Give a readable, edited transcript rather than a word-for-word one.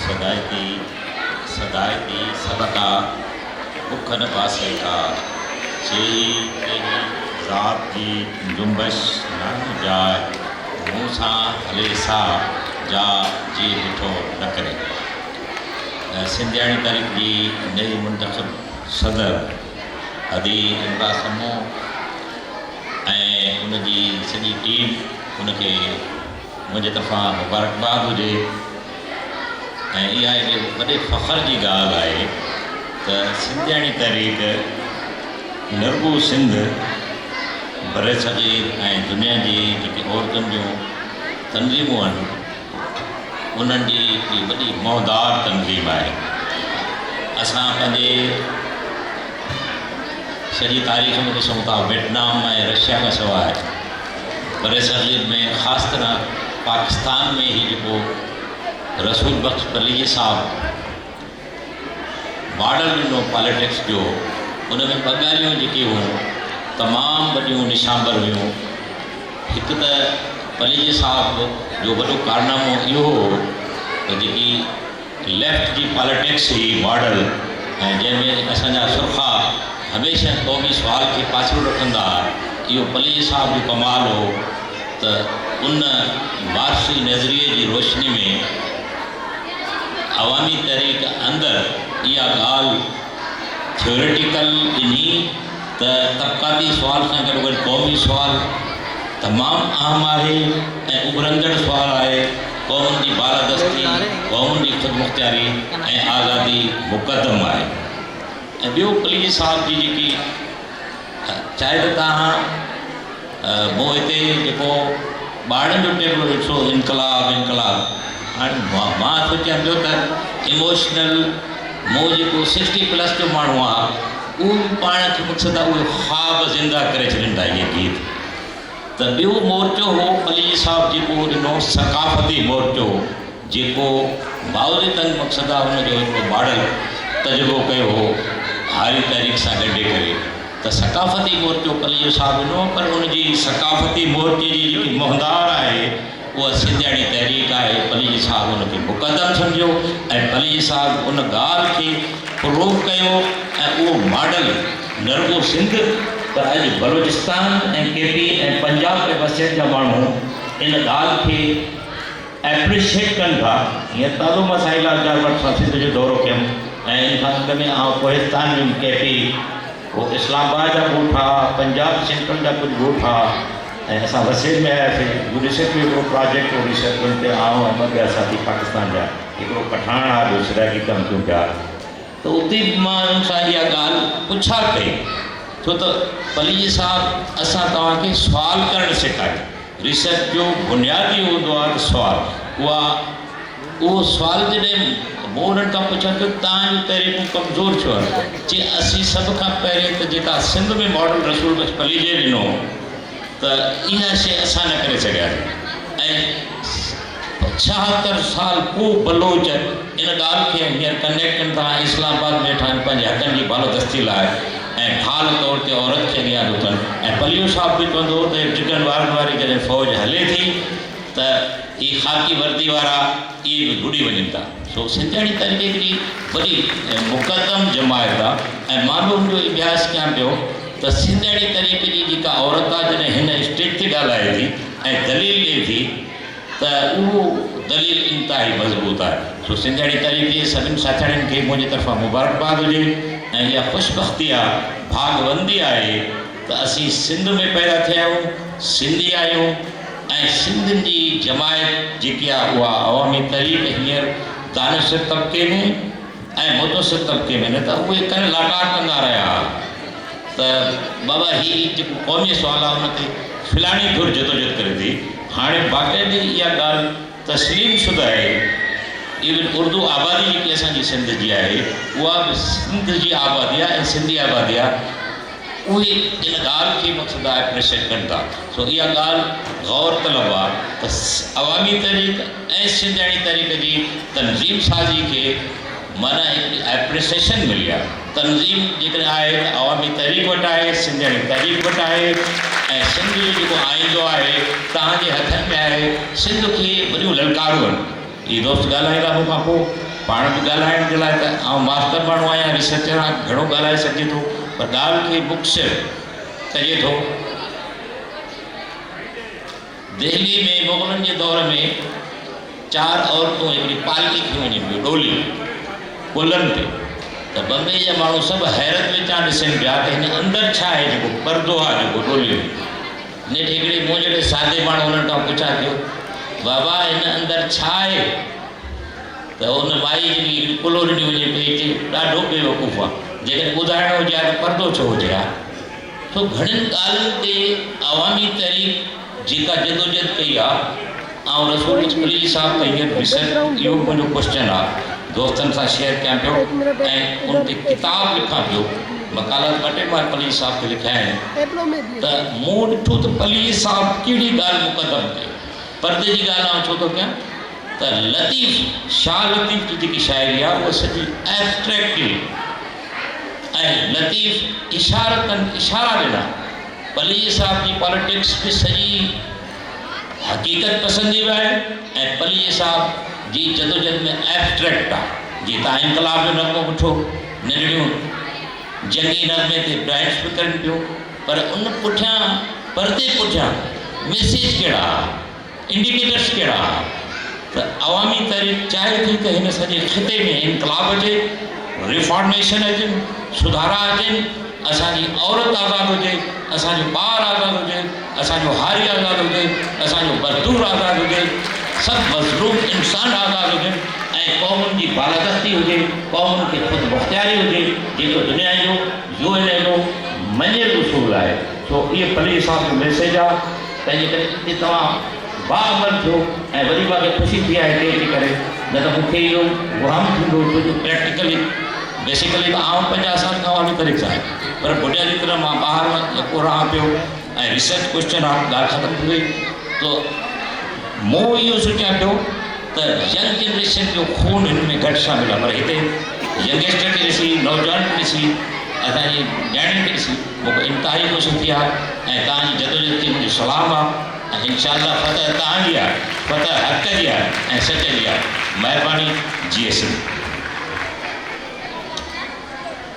صدائتي صدائتي سڀڪا، بک نه باسي ڪا. چيئي ڪيهي ذات جي جنبش ناهي جاء، مون سان هلي سا، جا جي ڏٺو نه ڪري. سنڌياڻي تحريڪ جي نئين منتخب صدر ادي امرا سمون ۽ ان جي سڄي ٽيم ان کي منهنجي طرفان مبارڪباد هجي ۽ اها هڪ وڏي فخر جي ڳالهه آهي ته سنڌياڻي تحريڪ نه رڳو سنڌ برصغير ۽ دنيا جي جيڪي عورتن جون تنظيمون آهن انهن جي هڪڙي وڏي منهندار تنظيم آهي. اسان پنهنجي سڄي تاريخ ۾ ڏسون ٿا ويٽنام ۽ رشيا کان سواء برصغير ۾ خاص طرح پاڪستان ۾ هي جيڪو رسول بخش پليجي صاحب ماڊل ڏنو پاليٽڪس جو ان ۾ ٻه ڳالهيون جيڪي هيون تمام وڏيون نشانبر هيون. هڪ ته پليجي صاحب جو وڏو ڪارنامو اهو هو ته جيڪي ليفٽ جي پاليٽڪس هئي ماڊل ۽ جنهن ۾ اسان جا سرخا هميشه قومي سوال کي پاسيرو رکندا ها اهو پليجي صاحب جو ڪمال هو ته ان مارڪسي نظريي جي روشني ۾ عوامي تحريڪ اندر اها ڳالهه ٿيوريٽيڪل ڏني ته طبقاتي سوال سان گڏوگڏ قومي سوال تمام اهم آهي ۽ اڀرندڙ سوال آهي، قومن جي بالادستي، قومن جي خودمختياري ۽ آزادي مقدم آهي. ۽ ٻيو پليجي صاحب جي جيڪي چاهي ته توهان مون هتي جيڪو ٻارڙن جو ٽيبلو ڏٺو انقلاب انقلاب هاڻي مان سوچيان پيو ته ايموشنل مون جيڪو سڪسٽي پلس جو ماڻهو آ اهو به پاڻ کي مقصد آ اهي خواب زنده ڪري ڇڏين ٿا اهي گيت ته ٻيو مورچو هو پليجي صاحب جيڪو ڏنو ثقافتي مورچو جيڪو مائوزي تنگ مقصد آ ان جو هڪڙو ماڊل تجربو ڪيو هو هاري تحريڪ سان ڳنڍي ڪري ته ثقافتي مورچو پليجو صاحب ڏنو پر ان جي ثقافتي مورچي جي جيڪي مهندار آهي اها سنڌياڻي تحريڪ آهي پليجي صاحب ان کي مقدم سمجهيو ۽ پليجي صاحب ان ڳالهه کي پروو ڪيو ۽ اهو ماڊل نه رڳو سنڌ پر اڄ بلوچستان ۽ ڪي پي ۽ پنجاب ۽ وسيب جا ماڻهو ان ڳالهه کي ايپريشيٽ ڪن ٿا. هينئر تازو مان سائين لال چار ڀٽ سان سنڌ جو دورو ڪيم ۽ ان کان اڳ ۾ آئون ڪوهستان ويم ڪي پي پوء اسلام آباد جا ڳوٺ ها، پنجاب سينٽرل جا ڪجهه ڳوٺ ها ۽ اسان وسيل ۾ آياسين. يونيسيف جو هڪڙو پراجيڪٽ هو ريسرچ ان تي آئون ۽ ٻه ٻيا ساٿي پاڪستان جا هڪڙو پٺاڻ ها ٻيو سرائيڪي ڪم ڪيون پيا ته اتي به مان انهن سان اها ڳالهه پڇا ڪئي ڇو ته پليجي صاحب اسان توهان کي سوال ڪرڻ سيکاريو. ريسرچ جو بنياد ئي هوندو آهي ته سوال اها اهو سوال جڏهن مون انهن کان پڇيو ته توهان جون تحريڪون ڪمزور ڇو آهن؟ چي اسين سڀ کان پهرين ته جيڪا سنڌ ۾ ماڊل رسول بخش پليجي ڏنو ته اها شيء اسان نه ڪري سگهياسين ۽ 76 سال پوء بلوچ ان ڳالهه کي هينئر ڪنڊيڪٽ ڪن ٿا ۽ اسلام آباد ۾ ويٺا آهن پنهنجي حقن جي بالادستي لاء ۽ ڍال طور تي عورت کي اڳيان ٿو ڪن ۽ پليو صاحب به چوندو هو ته ڊگهن وارن واري جڏهن فوج هلي ٿي ته هي خاڪي وردي وارا اهي به لڙي وڃن ٿا. سو سنڌياڻي تحريڪ هڪڙي وڏي مقدم جماعت آ ۽ مان به ان جو اڀياس ڪيان پيو ته سنڌياڻي تحريڪ جي جيڪا عورت آ جڏهن هن اسٽيج تي ڳالهائي ٿي ۽ دليل ڏئي ٿي ته اهو دليل انتهائي مضبوط آهي. سو سنڌياڻي تحريڪ جي سڀني ساٿياڻين کي منهنجي طرفان مبارڪباد هجي ۽ اها خوشبختي آ، ڀاڳوندي آهي ته اسين سنڌ ۾ پيدا ٿيا آهيون، سنڌي آهيون ۽ سنڌين جي جماعت جيڪي آ اها عوامي تحريڪ هينئر دانشور طبقي ۾ ۽ متوسط طبقي ۾ نه ته اهي ڪڏهن لاٽار ڪندا رهيا ها ته بابا هي جيڪو قومي سوال آ ان تي فلاڻي ڌر جدوجھد ڪري ٿي. هاڻي باقاعدي اها ڳالهه تسليم شده آهي، ايون اردو آبادي جيڪي اسان جي سنڌ جي آهي اها به سنڌ جي آبادي آهي ۽ سنڌي آبادي آهي، اهي ان ڳالهه کي مقصد آهي اپريشيٽ ڪن ٿا. سو اها ڳالهه غور طلب آهي ته عوامي تحريڪ ۽ سنڌياڻي تحريڪ جي تنظيم سازي کي معنيٰ هڪڙي ايپريسيشن ملي آهي. تنظيم جيڪڏهن آهي ته عوامي تحريڪ وٽ آهي، سنڌياڻي تحريڪ وٽ آهي ۽ سنڌ جو جيڪو آئيندو آهي توهان جي هٿن ۾ آهي. سنڌ کي وڏيون للڪارون آهن. هي دوست ڳالهائيندا مون کان پوء. پاڻ به ڳالهائڻ جي لاء ته آئون ماستر ماڻهو آهيان، ريسرچر آهيان، گهڻو ڳالهائي سگهجي ٿو پر ڳالهه کي مختصر ڪجي ٿو. دهلي ۾ مغلن جي دور ۾ چار عورتون هڪڙي پالڪي کڻي وڃن پيون، ڏولي، ڪلهن تي، ته بمبئي جا ماڻهو سڀ حيرت وچان ڏسن پيا ته هن اندر ڇا آهي جيڪو پردو آهي جيڪو ڏولي ۾. نيٺ هڪڙي مون جهڙي سادي ماڻهو انهن کان پڇا ڪيو، بابا هن اندر ڇا آهي؟ ته ان مائي جيڪي هڪڙي ڪلهو ڏني وڃي پئي چي، ڏاڍو بيوقوف آ، جيڪڏهن ٻڌائڻو هجي ها ته پردو ڇو هجي ها؟ سو گهڻين ڳالهين تي عوامي تحريڪ جيڪا جدوجهد ڪئي آ، آئون رسول بخش پليجي صاحب ته هينئر ريسرچ اهو به منهنجو ڪوئسچن آ دوستن سان شيئر ڪيان پيو ۽ ان تي ڪتاب لکان پيو مقالا ته ٻه ٽي مان پليجي صاحب کي لکيا آهن ته مون ڏٺو ته پليجي صاحب ڪهڙي ڳالهه مقدم ڪئي پردي جي ڳالهه آئون ڇو ٿو ڪيان ته لطيف شاهه لطيف جي جيڪي شاعري آ اها سڄي ائبسٽريڪٽلي ۽ لطيف اشارتن اشارا ڏنا پليجي صاحب جي پاليٽڪس به سڄي حقيقت پسندي به آهي ۽ پليجي صاحب جي جدوجھد ۾ ائبسٽريڪٽ آهي. جيئن تان انقلاب جو نغمو ٻٺو، ننڍڙيون جنگي نغمي تي بينڊس به ڪرن پيون پر ان پٺيان پردي پٺيان ميسيج ڪهڙا ها، انڊيڪيٽرس ڪهڙا ها ته عوامي تحريڪ چاهي ٿي ته هن سڄي خطي ۾ انقلاب اچي، ريفارميشن اچن، سڌارا اچن، اسان جي عورت آزاد هجي، اسان جو ٻار آزاد هجي، اسان جو هاري آزاد هجي، اسان جو مزدور آزاد هجي، سڀ مظلوم انسان آزاد هجن ۽ قومن جي بالادستي هجي، قومن کي خود مختياري هجي، جيڪو دنيا جو يو اين اي جو مڃيل اصول آهي. سو اهو پليجي صاحب جو ميسيج آ، تنهنجي ڪري ان تي توهان باعمل ٿيو ۽ وري مان کي خوشي ٿي آهي هتي اچي ڪري نه ته مون کي اهو وهم ٿيندو هو ڇو جو پريڪٽيڪلي بيسيڪلي ته آئون 50 سال کان عوامي تحريڪ سان آهيان پر بنيادي طرح مان ٻاهر يڪو رهان پيو ۽ ريسرچ ڪوئسچن آ ڳالهه ختم ٿي وئي تو مون اهو سوچيان پيو ته ينگ جنريشن جو خون هن ۾ گهٽ شامل آ پر هتي ينگسٽر کي ڏسي نوجوان کي ڏسي اسان جي نياڻين کي ڏسي مون کي انتهائي خوشي ٿي آ ۽ توهان جي جدوجهد کي منهنجو سلام آ ۽ انشاء الله فتح توهان جي آ فتح حق جي آ ۽ سچ جي آ مهرباني جي سنڌ.